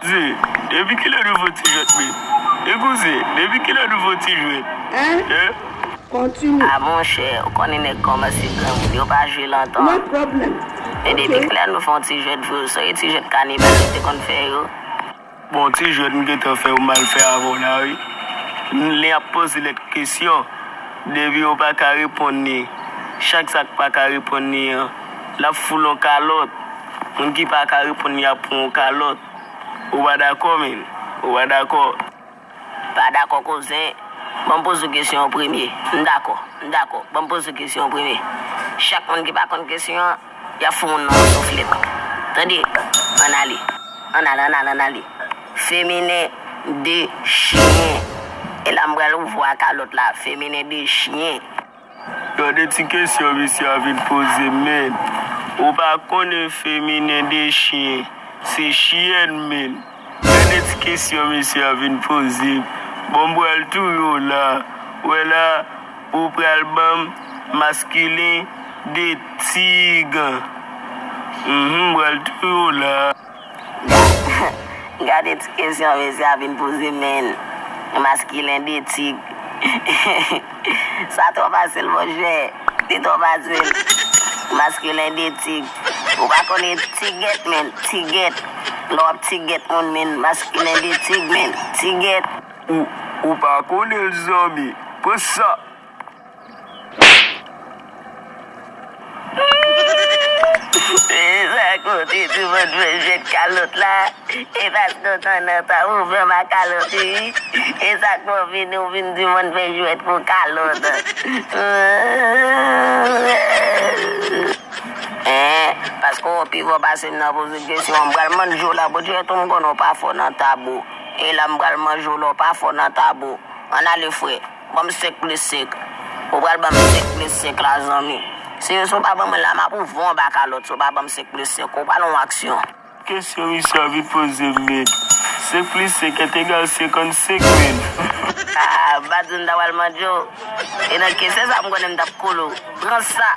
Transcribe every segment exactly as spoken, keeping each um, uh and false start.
Kouzen, depi kilè nou fè yon ti jwèt, men? E kouzen, depi kilè nou fè yon ti jwèt? Hein? Hein? Kontinye. A monchè, ou konnen nèg kòmanse granmoun, yo pa jwe lontan. No problem. Men depi kilè nou fè yon ti jwèt vre? Sa se ti jwèt kanibal nou te konn fè yo. Bon, ti jwèt m gentan fè, ou mal fè avè w la, wi. Lè y ap poze lòt kesyon, depi ou pa ka reponn li, chak sa k pa ka reponn li an, l ap foul yon kalòt. Moun ki pa ka reponn li ap pran yon kalòt. Ou pa dakò, menn? Ou pa dakò? Pa dakò, kouzen. Ban m poze w kesyon an premye. M dakò, m dakò. Ban m poze w kesyon an premye. Chak moun ki pa konn kesyon an, y ap fout moun nan yon souflèt. Tande, ann ale. Ann ale, ann ale, ann ale. Feminen de chyen. E la m pral ouvri kalòt la. Feminen de chyen. Gade ti kesyon misye a vin poze m, menn. Ou pa konnen feminen de chyen, se chyèn, menn. Gade ti kesyon misye a vin poze m. Bon, m pral touye w la. Wè la, ou pral ban m maskilen de tig. Mhm, m pral touye w la. Gade ti kesyon mesye a vin poze m, menn. Maskilen de tig. Sa twò fasil, monchè. Li twò fasil. Maskilen de tig. Ou pa konnen tigèt, menn. Tigèt. Lè w ap tigèt moun, menn. Maskilen de tig, menn. Tigèt. Ou, ou pa konnen l, zanmi. Pran sa. E sa k ou te di mwen fè jwèt kalòt la? E paske w t ann anta ouvè m a kalòt, wi. E sa k fè w vini, w vin di mwen fè jwèt pou kalòt. Hein? Paske w pi fò pase m nan poze kesyon. M pral manje w la, Bondye tou, m konnen w pa fò nan tabou. E la m pral manje w la, w pa fò nan tabou. Ann ale, frè. Ban m senk plis senk. Ou pral ban m senk plis senk la, zanmi. Si, si w pa ban mwen la, m ap ouvri w anba kalòt si w pa ban m senk plis senk. Ou pral yon aksyon. Kesyon misye a vin poze m, menn. Senk plis senk est égal senkannsenk, menn. Ah, m pa t di w m ta pral manje w. E nan kesyon sa, m konnen m t ap kole w. Pran sa.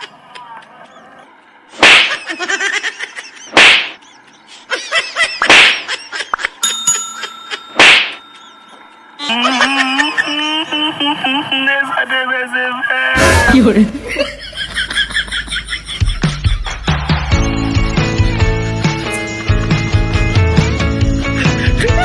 E sa te bezwen fè.